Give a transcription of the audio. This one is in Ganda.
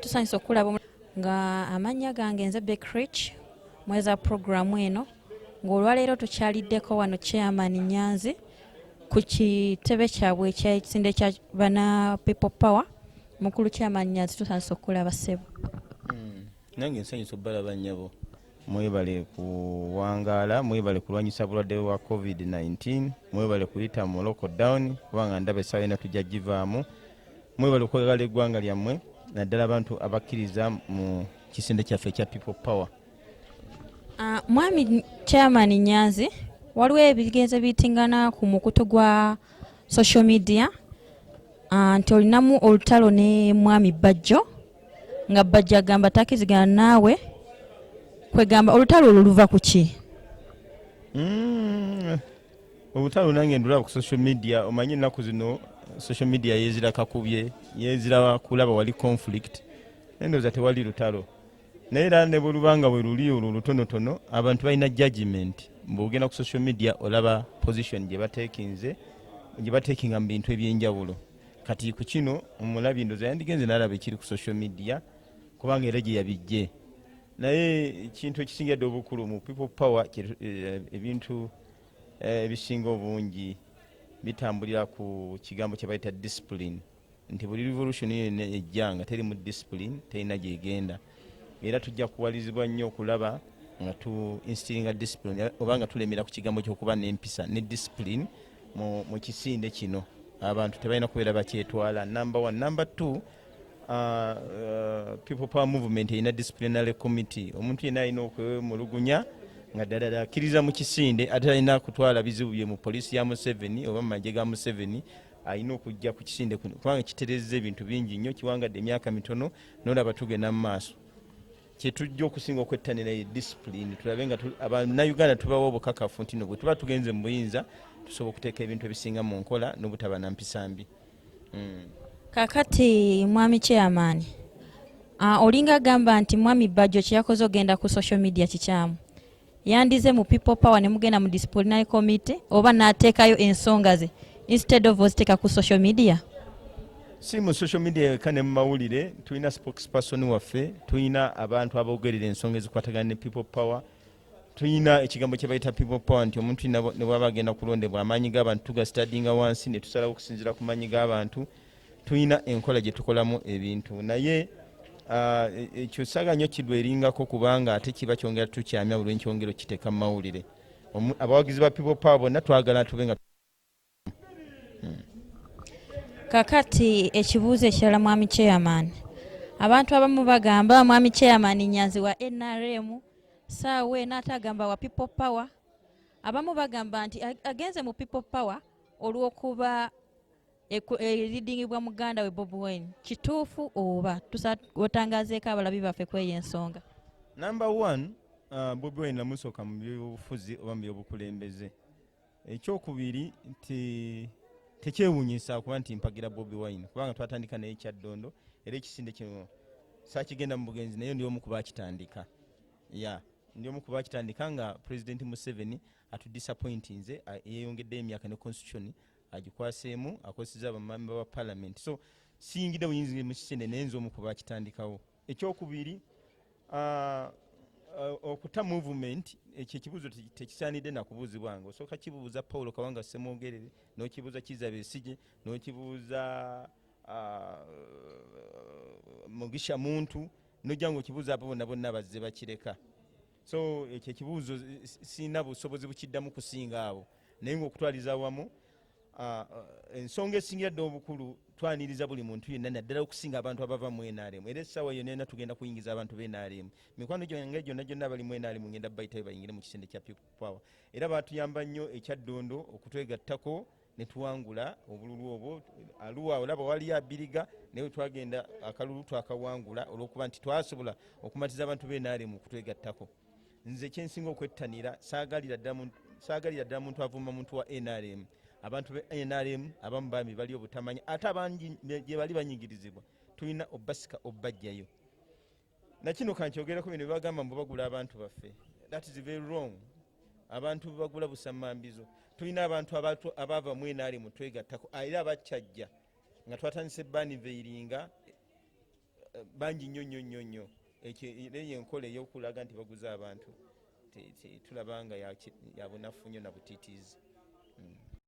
Tusanyuse okulaba nga amannya gange nze Becrich, mweza puroguramu eno ng'olwaleero tukyaliddeko wano Chairman Nyanzi ku kitebe kyabwe ekyekisinde kya bana People Power. Mukulu Chairman Nyanzi, tusanyuse okulaba, ssebo. Nange nsanyusa obbalaba, nnyabo. Mwebale kuwangaala, mwebale kulwanyisa bulwadde bwa COVID-19, mwebale kuyita mu lockdown, kubanga ndaba essaawa ena tujja givaamu. Mwebale okwagala eggwanga lyammwe, naddala abantu abakkiriza mu kisinde kyaffe ekya People Power. Mwami Chairman Nyanzi, waliwo ebigenze biyitingana ku mukutu gwa social media nti olinamu olutalo ne mwami Bajjo, nga Bajjo agamba takizigana naawe. Kwegamba olutalo olwo luva ku ki? Olutalo nange ndulaba ku social media. Omanyi ennaku zino social media yezira kakubye, yezira kulaba wali conflict, naye ndowooza tewali lutalo. Naye era ne bwe bwe luli olwo lutonotono, abantu balina judgment. Bw'ogenda ku social media olaba position gye bateekinze, gye bateekinga mu bintu ebyenjawulo. Kati ku kino omulabi ndowooza yandigenze n'alaba ekiri ku social media, kubanga era gye yabijje. Naye ekintu ekisinga dde obukulu mu People Power, ebintu ebisinga obungi bitambulira ku kigambo kye bayita discipline, nti buli revolution yonna ejja nga teri mu discipline terina gyegenda. Era tujja kuwalizibwa nnyo okulaba nga tu instillinga discipline, oba nga tulemera ku kigambo ky'okuba n'empisa ne discipline mu kisinde kino. Abantu tebalina kubeera bakyetwala, number one. Number two, People Power movement erina disciplinary committee. Omuntu yenna alina okwemulugunya nga ddala akkiriza mu kisinde, ate alina kutwala bizibu bye mu poliisi ya Museveni oba mu magye ga Museveni, alina okujja ku kisinde kuno, kubanga kiterezza ebintu bingi nnyo, kiwangadde emyaka mitono nolaba tugenda mu maaso. Kyetujja okusinga okwettanira ye discipline, tulabe nga Abannayuganda tubawa obukakafu nti no bwe tuba tugenze mu buyinza tusobola okuteeka ebintu ebisinga mu nkola n'obutaba na mpisa mbi. Kakati mwami chairman, olinga agamba nti mwami Bajjo kyeyakoze ogenda ku social media kikyamu. Yandize mu People Power ne mugenda mu disciplinary committee, oba n'ateekayo ensonga ze instead of oziteeka ku social media? Si mu social media yekka, ne mu mawulire. Tulina spokesperson waffe, tulina abantu aboogerera ensonga ezikwatagana ne People Power, tulina ekigambo kye bayita People Power, nti omuntu yenna ne bwaba agenda kulondebwa, amaanyi g'abantu tugasitadinga wansi ne tusalawo okusinziira ku maanyi g'abantu. Tulina enkola gye tukolamu ebintu, naye ekyo saga nnyo kidweringako, kubanga ate kiba kyongera tukyamya buli lwenkyongera okiteeka mu mawulire. Abawagizi ba People Power bonna twagala tube nga Kakati ekibuuzo ekirala, mwami chairman, abantu abamu bagamba mwami chairman Nyanzi wa NRM, saawa eno ate agamba wa People Power. Abamu bagamba nti agenze mu People Power olw'okuba eridingibwa muganda we Bobi Wine. Kituufu oba otangazeeko abalabi baffe kweyo ensonga? Number one, Bobi Wine namusooka mu byobufuzi oba mu byobukulembeze. Ekyokubiri nti tekyewuunyisa kuba nti mpagira Bobi Wine, kubanga twatandika naye Kyaddondo, era ekisinde kino saakigenda mu bugenzi, naye ndi omu ku bakitandika. Ya, ndi omu ku bakitandika nga President Museveni atudisappointinze, yeeyongeddeyo emyaka ne constitution agikwaseemu, akozeseza abamemba ba parliament. So siyingidde buyinzi mu kisinde, naye nze omu ku bakitandikawo. Ekyokubiri, okuta movement, ekyo ekibuuzo tekisaanidde nakubuuzibwa. Nga osooka kibuuza Paulo Kawanga Ssemwogerere, n'okibuuza Kiza Besigye, n'okibuuza Mugisha Muntu, nojja nga okibuuza abo bonna bonna bazze bakireka. So ekyo ekibuuzo sirina busobozi bukiddamu kusinga abo. Naye ngaokutwaliza awamu, ensonga esingira ddala obukulu, twaniriza buli muntu yenna, naddala okusinga abantu abava mu NRM. Era essaawa yonna yonna tugenda kuyingiza abantu b'NRM. Mikwano gyange gyonna gyonna abali mu NRM ngenda bayitayo bayingire mu kisinde kya People Power. Era batuyamba nnyo ekyaddondo okutwegattako ne tuwangula obululu obwo. Aluwa olaba waliyo abiriga, naye twagenda akalulu twakawangula olwokuba nti twasobola okumatiza abantu b'NRM okutwegattako. Nze kyensinga okwettanira, saagalira ddala muntu avuma muntu wa NRM. Abantu be NRM abamu bambi bali obutamanya, ate abangi gye bali banyigirizibwa, tulina obasika obbajjayo. Nakino kankyogereko, bino bebagamba mbu bagula abantu baffe, that is very wrong. Abantu bebagula busamambizo. Tulina abantu abaava mu NRM twegattako, era abakyajja nga twatandise baniveiringa. Bangi nnyo nnyo nnyo nnyo. Ekyo era eyo enkola ey'okulaga nti baguze abantu, tulaba nga ya bunafu nnyo na butiitiizi.